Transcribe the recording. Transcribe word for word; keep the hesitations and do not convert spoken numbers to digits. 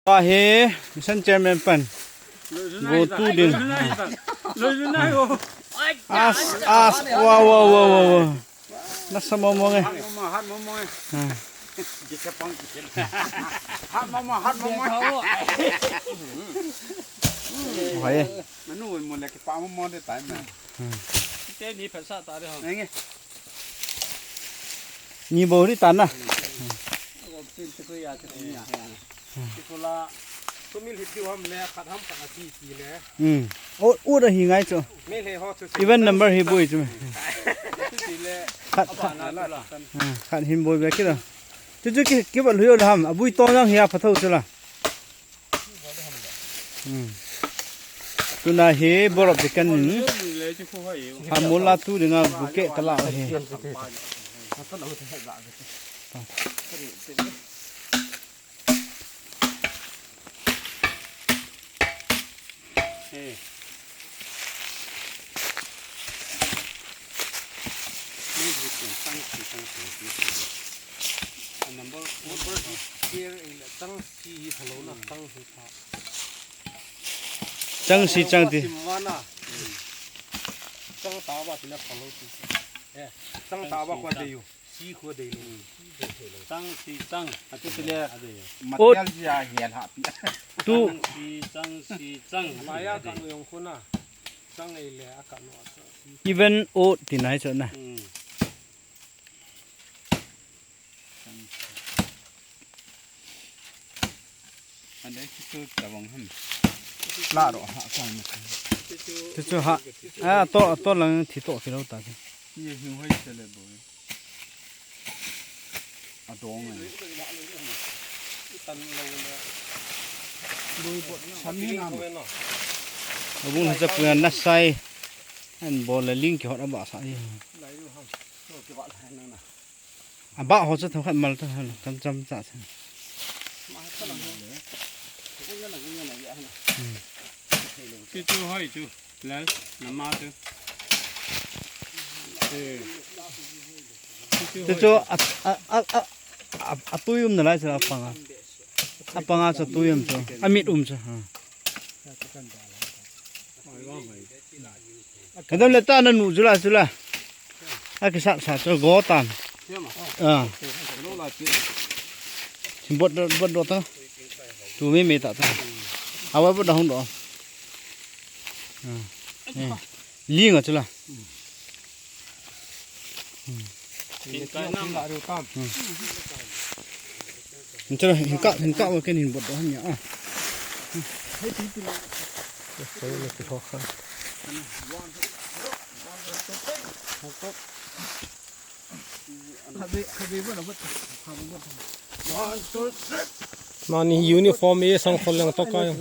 Ahi, mission chairman pan. Go tu ding. As, as, wow, wow, wow, wow, wow. Nasa momong eh. Hat momong, hat momong eh. Ah. Hat momong, hat momong. Hai. Manu mo le kipa momong de tai ma. Te ni phat sa ta de ho. Nge. Ni bo ri ta na. Ko pin te ko ya te ko ya. Ti ko la, tu mil hi tiu ham le, khat ham khat a ti ti le. Hmm. O, u da hi ngai chu. Mil he ho chu si. Even number hi boi chu. Ti ti le. Khat, khat. Apa na la la. Hmm, khat hin boi be ki la. Chu chu ki, ki ba lu yo la ham. A bui to nang hi a pha tho chu la. Hmm. Tuna hi borop ti kan. Ha mula tu dinga buke kala hi. Number, number here in the tang si hi hello na tang hi pa. Chang si chang ti. Chang ta ba ti la hello ti. Eh, chang ta ba kwa de yu. Si khu dei lo. Chang si chang. Atu si le. Ade. Ot. Material si a hial ha pi. Tu. Chang si, chang si, chang. Maya ka no yong khu na. Chang ei le a ka no a chang si. Even ot ti nai chu na. Hmm. Ande chu chu tabang ham. La ro ha ka ni. Chu chu ha. A to, to lang thi to ki lo ta. Ye hing hoi se le bo. A dong ai. Abung ha cha pu na sai. An bol le ling ki hot a ba sa ni. A ba ho cha thakhat mal ta cham cham cha sa. Ki chu hoi chu. Lal, nama tu. Eh. Chu chu a, a, a, a, a, a tui um nalai chu a panga. A panga chu tui um chu. A mit um chu. Ha. Kadam le ta na nu chu la chu la. A kisat sa chu go tan. Ah. Bot do, bot do ta. Tu me me ta ta. Awa bot da hung do. Ah. Eh. Ling a chu la. Hin kai nam. Hin chu la, hin ka, hin ka wa ken hin bot do han ya. Ah. Mani uniform e sang khol leng to kai.